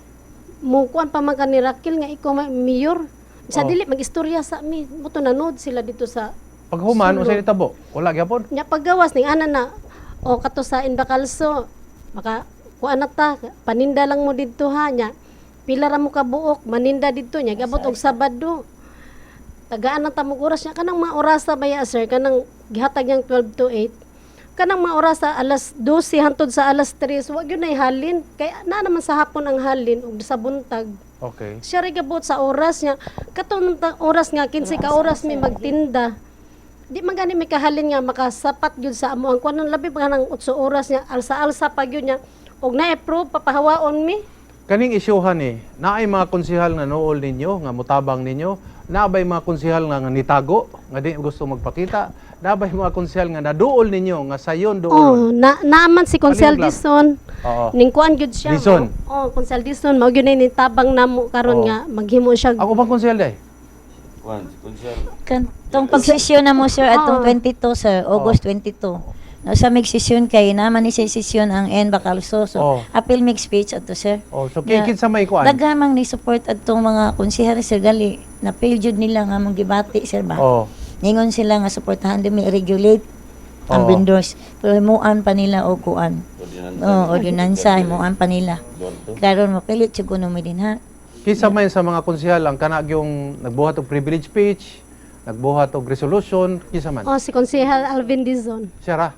mo kuan pa man ka ni Raquel nga ikaw mayor sa dili mag-istorya sa mi mo to nanood sila dito sa Pag human unsa nitabo? Wala gyapon. Nya paggawas ning ana na o kato sa Indacalso maka kuan na ta paninda lang mo didto ha, nya pila ra mo ka buok maninda didto, nya gabot og Sabado tagaan na ta mo oras, nya kanang mga orasa baya, sir, kanang gihatag niyang 12 to 8, kanang mga orasa alas 12 hantod sa alas 3 wa gyud nay halin kay naa naman sa hapon ang halin ug sa buntag. Siya ray gabot sa oras niya katong oras nga 15 ka oras mi magtinda, di man gani may kahalin nga makasapat gyud sa amo ang kuan labi pa nang 8 oras niya alsa-alsa pa gyud niya og na-approve papahawaon mi. Kaning isyuhan ni, naay mga konsehal nga nool ninyo, nga mutabang ninyo, naabay mga konsehal nga nitago, nga di gusto magpakita, naabay mga konsehal nga naduol ninyo, nga sayon Oh, duol. na naaman si Konsehal Alin, Clark? Dison. Ning kuan gyud siya. Dison. Oh, Konsehal Dison mao gyud na tabang namo karon nga maghimo siya. Ako bang konsehal day? Kuan, si Konsehal. Tong pagsesyon na mo, sir, atong 22, sir, August 22. No, sa mig session kay naman ni sa session ang N Bacalso. So, Oh. apil mig speech adto, sir. Oh, so kay Nga, kinsa may kuan? Daghamang ni support adtong mga konsehal, sir, gali. Na-fail jud nila nga among gibati, sir ba. Oh. Ningon sila nga suportahan din mi regulate ang Oo. vendors. Pero himuan pa nila og kuan. Oh, ordinansa himuan pa nila. Karon mapilit jud kuno mi din ha. Kinsa may sa mga konsehal ang kana yung nagbuhat og privilege speech, nagbuhat og resolution, kinsa man? O si Konsehal Alvin Dizon. Siya ra.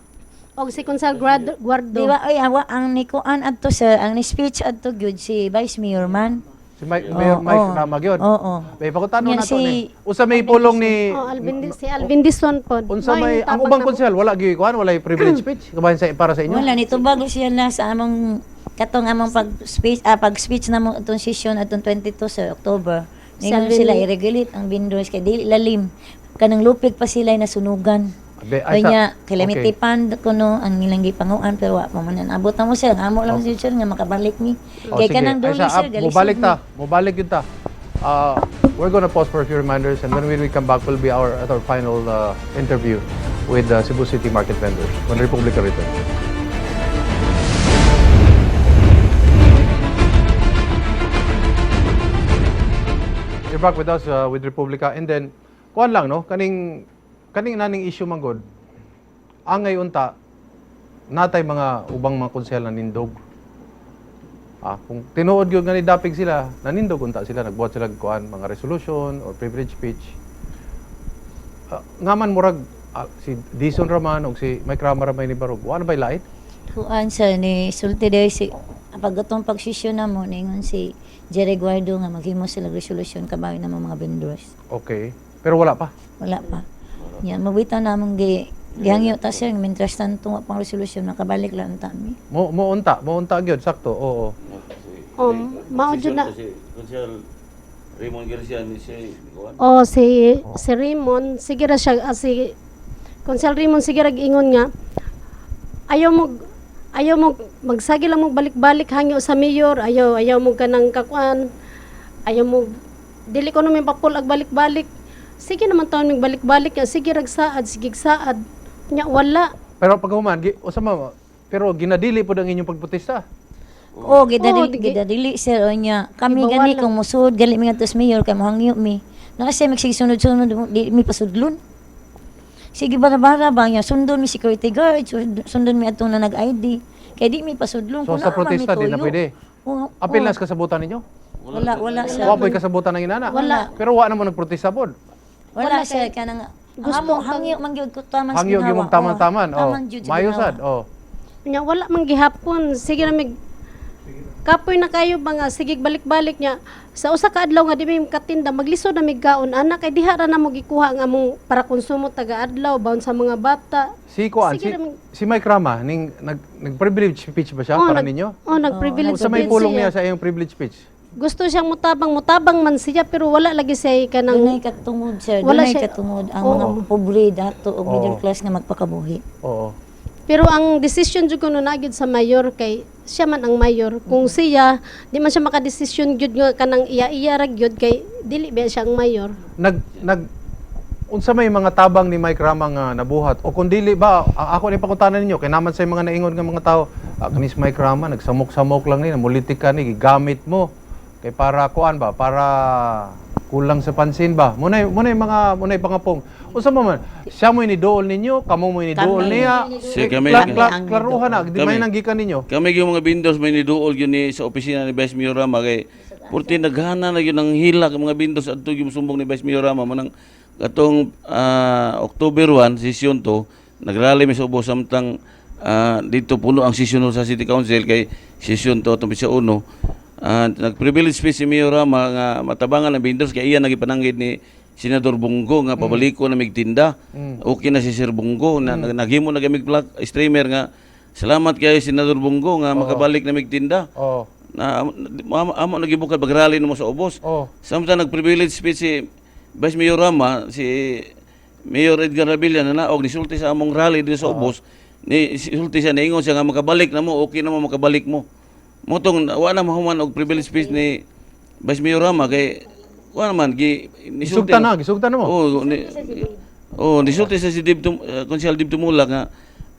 O si Konsehal Guardo. Di ba ay awa ang ni kuan adto sir, ang ni speech adto gyud si Vice Mayor man. Si Mike, Mayor Oo, Mike oo. Rama gyud. Oo. May pakutano Yan na to si- ni. Unsa may pulong ni O Alvin si Alvin Dizon pod. Unsa Mao may yung ang tabang ubang namo. konsehal wala gyud kuan, wala privilege speech kabahin sa para sa inyo. Wala nitubag siya na sa among katong among pag speech pag speech namo atong session atong 22 sa October. Ningon Sabi sila ni- i-regulate ang vendors kay dili lalim kanang lupig pa sila ay nasunugan. Abe, ay, Kanya calamity okay. fund kuno ang nilang gipanguan pero wa pa man abot na mo sir. Ang amo lang sir nga makabalik ni. Oh, Kay sige. kanang Ay, duli sa, sir ah, gali mubalik ta. Mubalik yun ta. We're gonna pause for a few reminders and when we come back will be our at our final interview with Cebu City Market vendors when Republica returns. You're back with us with Republica and then kuan lang no kaning kaning naning issue man gud angay unta natay mga ubang mga konsehal na nindog. Ah, kung tinuod gyud nga ni dapig sila, nanindog unta sila, nagbuhat sila og kuan mga resolution or privilege speech. Ah, ngaman murag si Dison Raman og si Mike Rama ramay ni Barog. Wa na bay lain? Kuan sir ni sulti day si pag atong pagsesyon namo ningon si Jerry Guardo nga maghimo sila resolution kabayo namo mga vendors. Okay. Pero wala pa. Wala pa. Yan, mabita namong gihangyo ta sir, mientras tanto wa pang resolution makabalik lang ta mi. Mo mo unta, mo unta gyud sakto. Oo. O mao jud na. Si Konsehal Raymond Garcia ni siya kuan. O si si Raymond sige ra siya si Konsehal Raymond sige ra giingon nga ayaw mo ayaw mo magsagi lang mo balik-balik hangyo sa mayor, ayaw ayaw mo kanang kakuan, ayaw mo dili ko naman papul ag balik-balik. Sige naman taon mig balik-balik ya sige rag saad sige saad nya wala. Pero pag human, usa ma pero ginadili pod ang inyong pagprotesta. Oh, gidadili, Oh, gidadili sir o nya. Kami Gibawal gani lang. kung musud gali mi ngadto sa mayor kay mohangyo mi. Na kasi magsisunod-sunod di mi pasudlon. Sige bara-bara ba niya sundon mi security guard, sundon mi atong na nag-ID. Kay di mi pasudlon So kung sa naa man mi protesta di na tuyo. pwede. Oo, Apil oo. na sa kasabutan ninyo. Wala, wala sir. Wa po'y kasabutan ng inana. Wala. Pero wa na mo nagprotesta pod. Wala, sir kanang Gusto amo kang- hangyo man gyud ko taman sa Hangyo ginawa. gyud mong taman-taman. Oh, Oh. taman gyud sa Mayo ginawa. sad. Oh. Nya wala man gihapon sige ra mig kapoy na kayo ba nga sige balik-balik nya sa usa ka adlaw nga di mi katinda maglisod na mig kaon anak kay diha ra na mo gikuha ang among para konsumo taga adlaw baon sa mga bata. Si kuan Sige si, naman. si Mike Rama ning nag privilege speech ba siya Oh, para ninyo? Oh, nag-privilege Unsa may speech pulong siya. niya sa iyong privilege speech? Gusto siyang mutabang, mutabang man siya pero wala lagi siya kanang Dunay katungod sir, Wala dunay siya- katungod ang Oo. mga pobre dato og middle Oo. class nga magpakabuhi. Oo. Pero ang decision jud kuno na gyud sa mayor kay siya man ang mayor. Kung siya di man siya makadesisyon gyud nga kanang iya-iya ra gyud kay dili ba siya ang mayor. Nag nag unsa may mga tabang ni Mike Rama nga nabuhat o kung dili ba ako ni pakutanan ninyo kay naman sa mga naingon nga mga tao kani si Mike Rama nagsamok-samok lang ni namulitika ni gigamit mo kay para kuan ba para kulang sa pansin ba munay mga munay pangapong unsa man man siya mo ni dool ninyo kamo mo ni dool Kami. niya Si kami. Klaruhan na di Kami. may nanggikan ninyo. Kami yung mga vendors may niduol yun ni sa opisina ni Vice Mayor Rama kay purti naghana na yun ang hilak ang mga vendors adto yung sumbong ni Vice Mayor Rama manang katong October 1 session to nagrally mi sa ubos samtang dito puno ang session sa City Council kay session to atong pisa uno. Nag-privilege speech si Mayor Rama nga matabangan ang vendors kay iya nagipananggid ni Senador Bongo nga pabaliko na migtinda. Okay na si Sir Bongo na naghimo na gamig plug streamer nga salamat kay Senador Bongo nga makabalik na migtinda. Oh. Na amo, amo nagibukad pagrally namo sa ubos. Oh. Samtang nag-privilege speech si Vice Mayor Rama, si Mayor Edgar Rabilla na naog nisulti sa among rally dito sa ubos. Ni sulti siya niingon siya nga makabalik na mo, okay na mo makabalik mo. Motong wa na mahuman og privilege speech ni Vice Mayor Rama kay wa naman gi nisulti Gisugtan na, gisugtan na mo. Oh, ni, oh, nisulti sa si Dib Tum, Konsehal Dib Tumula nga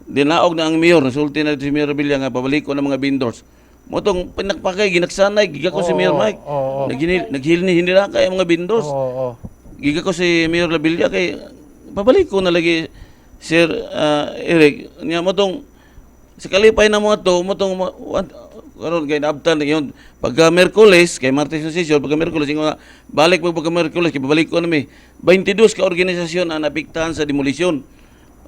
Dinaog na ang mayor, nasulti na si Mayor Revilla nga pabalik ko ng mga vendors. Motong pinakpakay ginagsanay giga ko si Mayor Mike. Oo, oo. Naghilni hinila kay ang mga vendors. Oo, oo. Giga ko si Mayor Labilla kay pabalik ko na lagi, Sir Eric, nya motong sa kalipay na mo ato motong karon kay naabtan yun pagka Merkules, kay Martes na session, pagka Merkules ingon nga balik mo, pagka Merkules kay babalik ko na mi 22 ka organisasyon ang naapektahan sa demolisyon.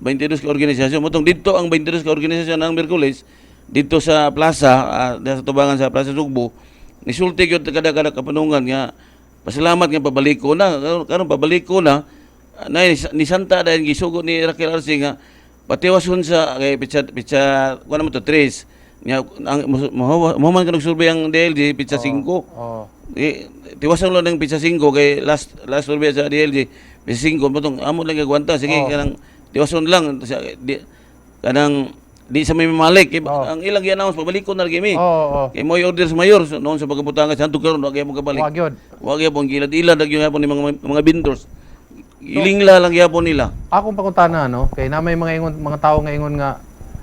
22 ka organisasyon motong didto ang 22 ka organisasyon ang Merkules didto sa plaza, sa tubangan sa Plaza Sugbo. Nisulti gyud kada kada kapanungan nga pasalamat nga pabalik ko na karon. Karon pabalik ko na na ni Santa dahil gisugo ni Raquel Arce nga patiwason sa kay pitsa pitsa kuan mo to tres nya ang mo man kanang survey ang DLG pitsa 5. Oo. Eh, tiwasan lang ng pitsa 5 kay last last survey sa DLG pitsa 5 mo tong amo lang gagwanta, sige, kanang tiwason lang sa di, kanang di sa may mamalik kay, ang ilang gi-announce pabalik ko na lagi mi Oo, oo. kay mo order sa mayor so, noon sa pagkabutangan sa hantog karon wa kay mo kabalik. Wa gyud. Wa gyapon gilad-ilad gyud gyapon ni mga vendors. Ilingla lang gyapon nila. Akong pangutana, no, kay na may mga ingon, mga tao nga ingon nga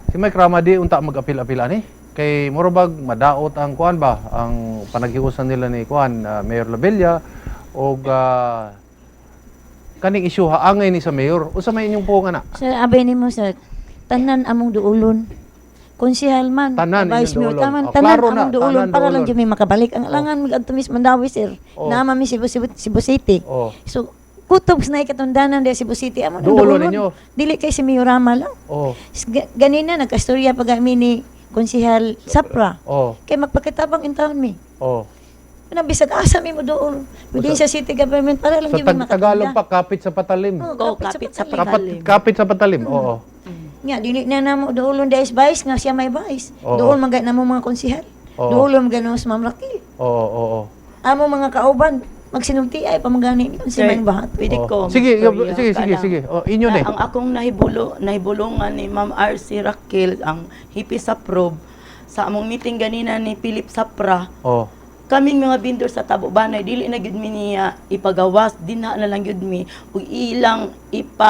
si Mike Rama di unta mag-apil-apil ani kay murabag madaot ang kuan ba, ang panaghiusan nila ni kuan, Mayor Labella og kaning isyu haangay ni sa mayor. Unsa may inyong puong ana? Sir, abay nimo sir, tanan among duulon. Konsehal man, Tanan vice inyong mayor, duulon. taman, Oh, tanan klaro na, among duulon tanan para lang duulon. jud may makabalik. Ang alangan mag-adto mis Mandawi, sir. Oh. Naa man mi Cebu, Cebu, Cebu City. Oh. So kutob na ikatundanan diya Cebu City amo nang Duulon duulon. ninyo. Dili kay si Mayor Rama lang. Oh. Ganina nagkastorya pa kami ni Konsehal Sapra. Oh. Kay magpakitabang in town mi. Oh. Una bisag asa mi mo duol. Within sa city government para lang Sa jud may Tagalog makatunda. pa, kapit sa patalim. Oh, Go, kapit sa Kapat, patalim. kapit sa patalim. Oo. Nga dili na namo duolon dahil vice nga siya may vice. Oo. Duol man gay namo mga konsehal. Oo. Duol man gano sa Ma'am Raquel. Oo, oo. Amo mga kauban magsinulti ay pamagani ni Sir, si Mang Bahat. pwede Oo. ko. Sige, Victoria, sige, sige, kanang- sige. Oh, inyo na eh. Ang akong nahibulungan ni Ma'am RC Raquel, ang hipi sa probe, sa among meeting ganina ni Philip Sapra, Oh. kaming mga vendor sa Tabo Banay, dili na gyud mi niya ipagawas, dinha na lang gyud mi ug ilang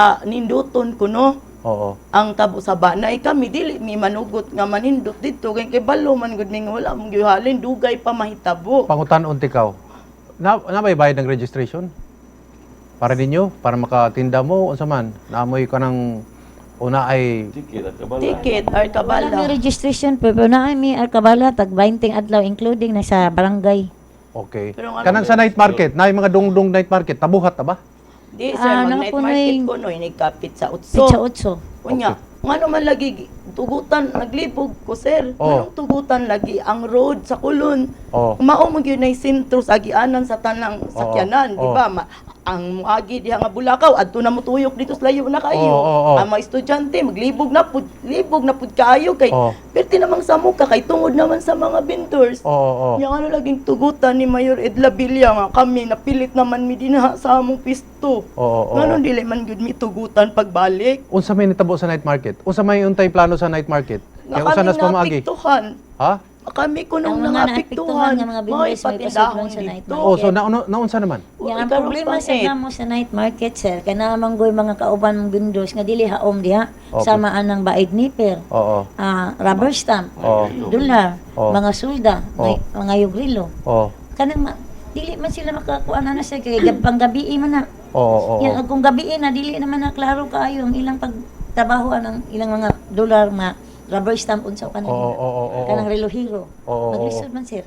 ipaninduton kuno Oo. ang tabo sa banay. Kami dili mi manugot nga manindot didto kay kay balo man gud mi nga wala mong gihalin, dugay pa mahitabo. Pangutan-on tikaw. Na may bayad ng registration? Para ninyo, para makatinda mo, unsa man? Naamoy ka ng una ay Ticket at kabala. Ticket or Wala may kabala. registration pero na mi arkabala tag 20 adlaw including na sa barangay. Okay. Pero ang ano- Kanang sa night market, na mga dungdung night market, tabuhat ta ba? Di sir, Ah, mag night napunoy. market ko no, inigkapit sa utso. Pitsa otso. Unya, ngano man lagi tugutan naglibog ko, sir. Oh. Nganong tugutan lagi ang road sa Kulon? Oh. Mao man gyud nay sentro sa agianan sa tanang sakyanan, di Oh. ba? Ang muagi diha nga Bulakaw adto na motuyok dito sa layo na kayo. Oo, oo. Ang mga estudyante maglibog na pud, libog na pud kaayo kay Oh. perti namang sa muka kay tungod naman sa mga vendors. Oo, oo. Nya ano laging tugutan ni Mayor Ed Labilla nga kami napilit naman mi dinha sa among pisto. Oo, oo. Nganong dili man gyud mi tugutan pagbalik? Unsa may nitabo sa night market? Unsa may untay plano sa night market? Nga Kaya unsa kami nas pamaagi? naapektuhan. Ha? Kami kunong Ang mga naapektuhan, naapektuhan nga mga mao'y vendors may patindahon pasudlon sa night dito. Oh, so naunsa naman? Ya, ang problema sa namo sa night market, sir, kay naa man goy mga kauban mong vendors nga dili haom diha Okay. sama anang baid niper. Oo. Ah, rubber stamp, Oo. dollar, Oo. mga sulda, Oo. mga yugrilo. Oo. Kanang dili man sila makakuan na sir kay panggabii man na. Oo, oo. Ya, kung gabii na dili naman na klaro kaayo ang ilang pagtrabaho anang ilang mga dollar, mga rubber stamp, unsa pa na Oo, nila. oo, oo, oo. Kanang relohero. Oo, oo, Maglisod man, sir.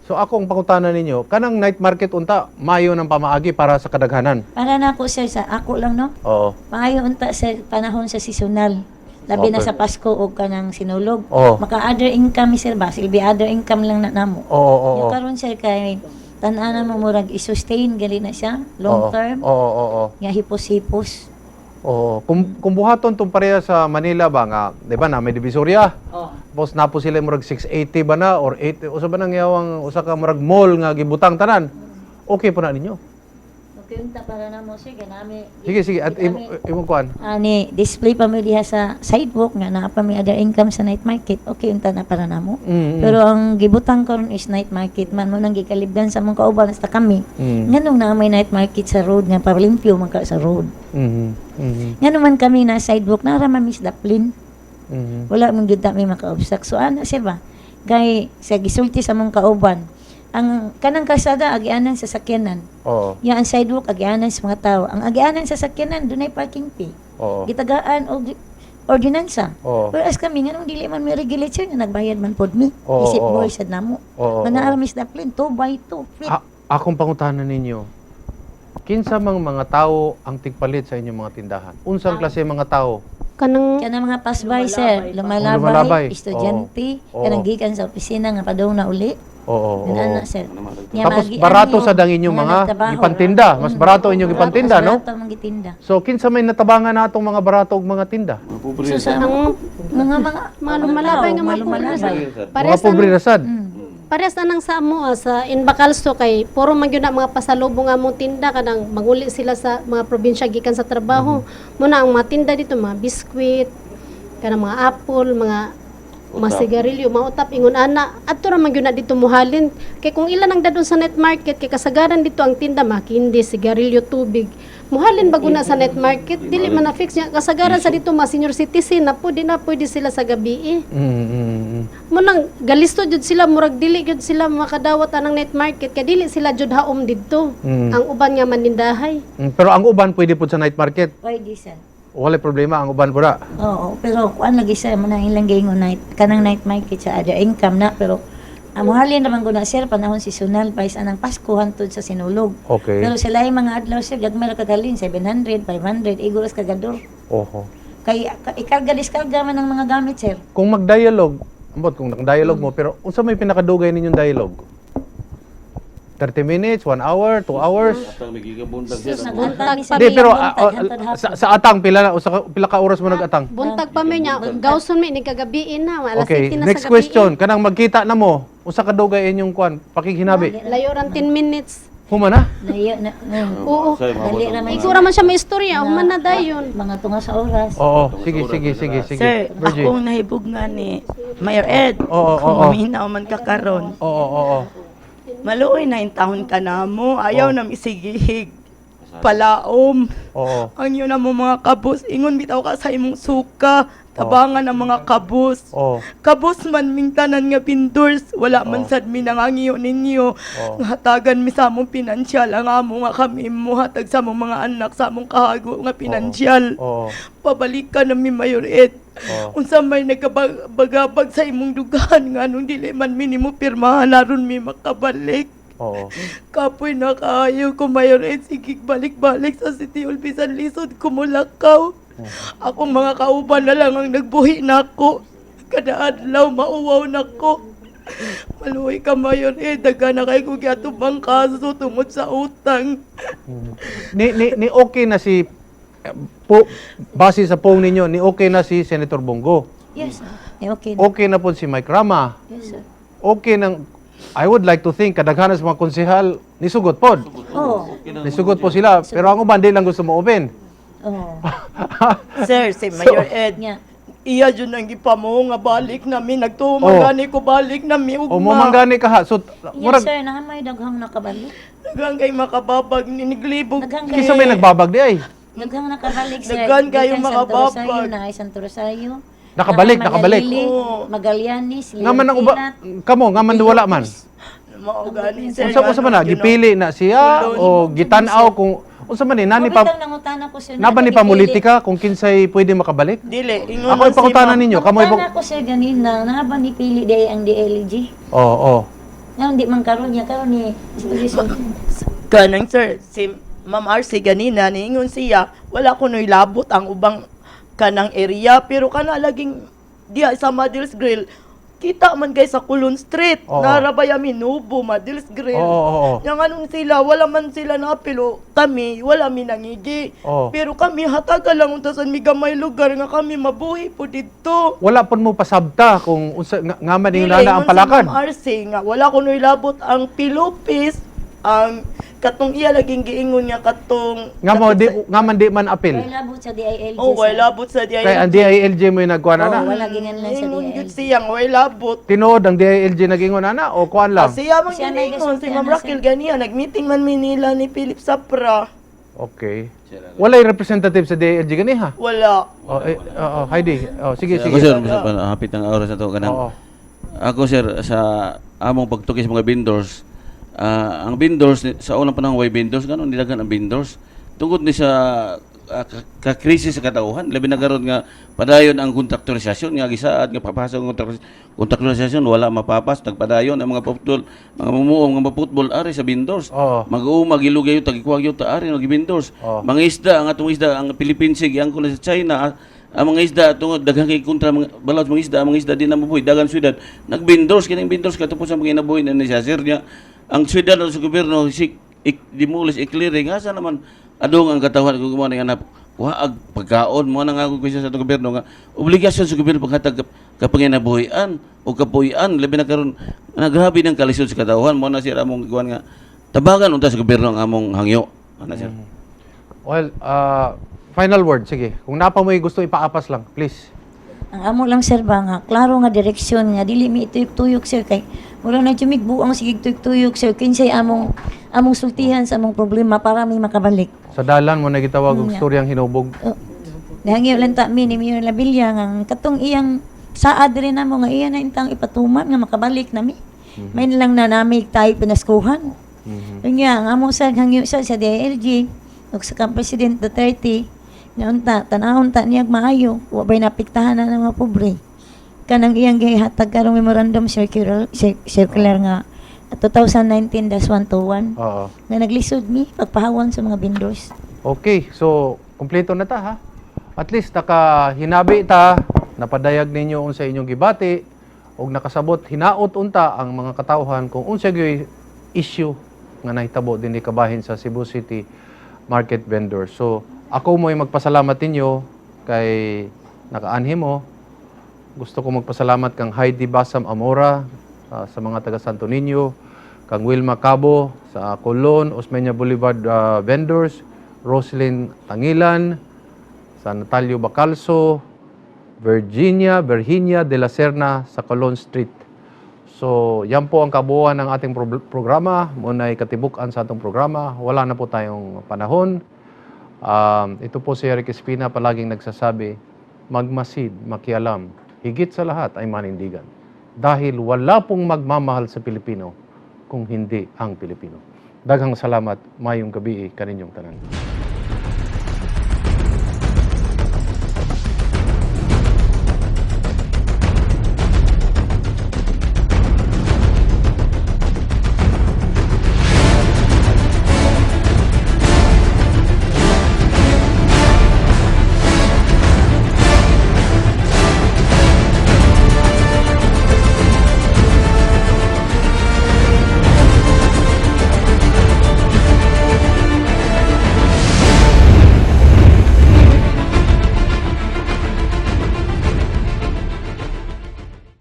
So akong pangutana ninyo, kanang night market unta mayo ng pamaagi para sa kadaghanan. Para na ako, sir, sa ako lang, no. Oo. Maayo unta sa panahon sa seasonal. Labi na sa Pasko o kanang Sinulog. Oo. Maka other income sir ba? Silbi other income lang na namo. Oo, oo, oo. Yung karon sir kay tan-an na mo murag i-sustain gali na siya long Oo. term. Oo, oo, oo. Nga hipos-hipos. Oo. Kung buhaton tong pareha sa Manila ba nga, 'di ba na may Divisoria? Oh. Tapos napo sila murag 680 ba na or 8, usa ba nang yawang usa ka murag mall nga gibutang tanan. Okay po na ninyo. Okay unta para namo sir kay nami. Sige, sige, at imong kuan. Ani display pa mi diha sa sidewalk nga naa pa mi other income sa night market. Okay unta na para namo. Pero ang gibutang karon is night market man mo nang gikalibdan sa among kauban hasta kami. Nganong naa may night market sa road nga palimpyo man ka sa road? Mhm. Nga naman kami na sidewalk, nara man Miss Daplin. Wala man gyud ta may maka-obstruct. So ana sir ba? Kay sa gisulti sa mong kauban, ang kanang kalsada agianan sa sakyanan. Ya ang sidewalk agianan sa mga tao. Ang agianan sa sakyanan dunay parking fee. Gitagaan og ordinansa. Whereas kami nganong dili man may regulate sir nga nagbayad man pod mi. Isip boy sad namo. Nga naa ra mi sa daplin 2 by 2 feet. Akong pangutana ninyo, kinsa mang mga tao ang tigpalit sa inyong mga tindahan? Unsang klase mga tao? Kanang Kanang mga pasby sir, Lumalabay. lumalabay, estudyante, kanang gikan sa opisina nga padung na uli. Oo. Yun ana sir. Nya Tapos maagian barato yung sa dang inyong mga nagtrabaho. gipantinda. Mas barato inyong gipantinda, Mas no? barato ang gitinda. So kinsa may natabangan natong mga barato og mga tinda? Mga pobre. So sa ang mga mga lumalabay tao, nga mga pobre. lumalabay. Mga Parehas pobre anang, ra sad. Parehas anang sa amo sa Inbacalso kay puro man gyud na mga pasalubong nga among tinda kanang manguli sila sa mga probinsya gikan sa trabaho. Muna ang mga tinda dito mga biskwit, kanang mga apple, mga sigarilyo, mga utap ingon ana. Adto ra man gyud na dito muhalin. Kay kung ilan ang dadon sa night market kay kasagaran dito ang tinda mga kindi, sigarilyo, tubig. Muhalin bago na sa night market, dili man na fix niya. Kasagaran sa dito mga senior citizen na po, di na pwede sila sa gabi eh. Munang galisto jud sila, murag dili jud sila makadawat anang night market kay dili sila jud haom didto. Ang uban nga manindahay. Pero ang uban pwede pud sa night market. Pwede sir. Wala problema ang uban pud. Oo, pero kuan lagi sir mo nang ilang giingon night kanang night market sa other income na pero ang muhalin naman ko na sir panahon seasonal pa is anang Pasko hantod sa Sinulog. Pero sila yung mga adlaw sir gagmay ra kagalin 700, 500 iguros kagador. Oho. Kay ikarga diskarga man ang mga gamit sir. Kung mag-dialogue, ambot kung nag-dialogue mo, pero unsa may pinakadugay ninyong dialogue? 30 minutes, 1 hour, 2 hours? Atang may gigabuntag siya. Nag-atang mi sa Di, pero buntag, hantod hapon. sa atang pila na usa pila ka oras mo nag-atang? Buntag pa mi nya, gawson mi ni kagabiin na, alas Okay, 7 na next sa gabi. question. Kanang magkita na mo, usa ka dugay inyong kuan, pakighinabi. Layo ran 10 minutes. Human na? Layo na. Oo. Dali ra man Ikaw ra man siya may istorya, human na dayon. Mga tunga sa oras. Oo, sige, sige, sige, sige. Sir, Virgie. akong nahibog nga ni Mayor Ed. Oo, Kung oo. maminaw man ka karon. Oo. Maluoy na yung taon ka na mo. Ayaw na misigihig. Palaom. Ang yun na mo mga kabus. Ingon bitaw ka sa imong suka. Tabangan ang mga kabus. Kabus man ming tanan nga pindors. Wala man sad mi nangangiyo ninyo. Hatagan mi sa among pinansyal. Ang amo nga kami mo hatag sa among mga anak sa among kahago nga pinansyal. Pabalik ka na mi Mayor Ed. Unsa may nagkabagabag sa imong dugahan nga nung dili man mi nimo pirmahan aron mi makabalik. Kapoy na kaayo ko Mayor Ed, sige balik-balik sa City Hall bisan lisod kumulakaw. Akong mga kauban na lang ang nagbuhi nako. Kada adlaw mauwaw nako. Maluoy ka Mayor Ed, daga na kay ko giatubang kaso tungod sa utang. Ni okay na si po base sa pong ninyo, ni okay na si Senator Bongo. Yes sir. Eh, okay na. Okay na po si Mike Rama. Yes sir. Okay nang I would like to think kadaghanan sa mga konsehal nisugot pod. Oo. Nisugot po sila, pero ang uban di lang gusto mo open. Oo. Sir, si Mayor Ed, Nya. iya jud ang gipamo nga balik nami nagtuo Oh. man gani ko balik nami O ugma. mo manggani ka ha. So Yes murag sir, naa may daghang nakabalik. Daghang kay makababag ni niglibog. Daghang kinsa may nagbabag di ay. Daghang nakabalik sir. Daghan kayo Gikan Santo makababag. Rosario, naay Santo Rosario. Nakabalik, Naay nakabalik. Magalili, Oo. Magallanes, Nga man ang uba Leontinat. kamo nga man wala man. Mao gani sir. Unsa unsa man na nga, gipili na siya o gitan-aw kung unsa man ni nani pa Mabitang nangutana ko sir. naba ni gipili. pamulitika kung kinsay pwede makabalik? Dili, ingon Ako man si ipangutana Ma'am. ninyo, kamo Nangutana ko sir ganina, naa ba ni pili day ang DLG? Oo, oo. Nga hindi man karon niya karon ni Kanang sir, si Ma'am RC ganina niingon siya, wala ko noy labot ang ubang kanang area pero kana laging diya sa Madils Grill. Kita man kay sa Kulon Street, narabay minubo Madils Grill. Oo, oo, oo. Yang anong sila, wala man sila naapilo. Kami, wala mi nangigi. Pero kami hataga lang untasan mi gamay lugar nga kami mabuhi po didto. Wala pon mo pasabta kung unsa nga man Dili, ning nana ang ingon si palakad. Ma'am RC nga wala ko noy labot ang Pilupis, ang katong iya laging giingon nga katong Nga mo di nga man di man apil. Way labot sa DILG. Oh, way sir. labot sa DILG. Kay ang DILG mo yung nagkuan Oo, ana. wala gingan lang sa Ingon gyud DILG. siya nga way labot. Tinuod ang DILG nagingon ana o kuan lang. Siya man Siya may giingon si gasulti, Ma'am ana, Raquel ganiya nagmeeting man mi nila ni Philip Sapra. Okay. Walay representative sa DILG ganiha? Wala. Oh, eh, oo, Heidi. Oh, sige, Ako sige. sir, basta pa hapit ang oras na to kanang. Oo. Ako sir, sa among pagtuki sa mga vendors, ang vendors sa unang panahon way vendors kanon nidagan ang vendors tungod ni sa ka-krisis sa katauhan, labi na karon nga padayon ang kontraktorisasyon nga gisaad nga papasok ang kontraktorisasyon, wala mapapas, nagpadayon ang mga football, mga mumuo, mga football ari sa vendors. Mag-uuma gilugay yung tagikuwag yung taari ng vendors. Mga isda, ang atong isda, ang Philippines giangko na sa China, ang mga isda tungod daghang kay kontra mga balot mga isda, ang mga isda di na mabuhi, daghang syudad nagbendors kining vendors katapos ang mga inabuhi na ni siya sir niya ang syudad sa gobyerno si demolish, i-clearing, asa naman adong ang katawhan kung gumawa ng anak kuha ag pagkaon mo na nga akong kwestiyon sa atong gobyerno nga obligasyon sa gobyerno paghatag kapanginabuhian o kapuy-an, labi na karon na grabe ng kalisod sa katawhan mo na sir among gikuan nga tabangan unta sa gobyerno ang among hangyo ana sir. Well, final word, sige. Kung napa mo'y gusto ipaapas lang, please. Ang amo lang sir ba nga klaro nga direksyon nga dili mi ituyok-tuyok sir, kay wala na jud buang sige tuyok-tuyok sir, kinsay among among sultihan sa among problema para mi makabalik. Sa dalan mo na gitawag og storyang hinubog. Oh, nahangyo lang ta mi ni Mayor Labilla nga ang katong iyang saad rin namo nga iya na intang ipatuman nga makabalik nami. May lang na nami tayo pinaskuhan. Mm-hmm. Nga, ang amo sa hangyo sa DILG ug sa kang President Duterte nga unta tanahon ta niya maayo, wa bay napiktahan na ng mga pobre. Kanang iyang gihatag karong memorandum circular circular nga 2019-121 nga naglisod mi pagpahawan sa mga vendors. Okay, so kumpleto na ta ha. At least nakahinabi ta, napadayag ninyo unsa inyong gibati ug nakasabot hinaot unta ang mga katawhan kung unsa gyoy issue nga nahitabo dinhi kabahin sa Cebu City Market Vendors. So ako mo'y magpasalamat ninyo kay nakaanhi mo. Gusto ko magpasalamat kang Heidi Basam Amora sa mga taga Santo Niño, kang Wilma Cabo sa Colon, Osmeña Boulevard Vendors, Roslyn Tangilan, sa Natalio Bacalso, Virginia, Virginia de la Serna sa Colon Street. So, yan po ang kabuuan ng ating programa. Muna'y katibukan sa atong programa. Wala na po tayong panahon. Ito po si Eric Espina palaging nagsasabi, magmasid, makialam, higit sa lahat ay manindigan. Dahil wala pong magmamahal sa Pilipino kung hindi ang Pilipino. Daghang salamat, mayong gabi kaninyong tanan.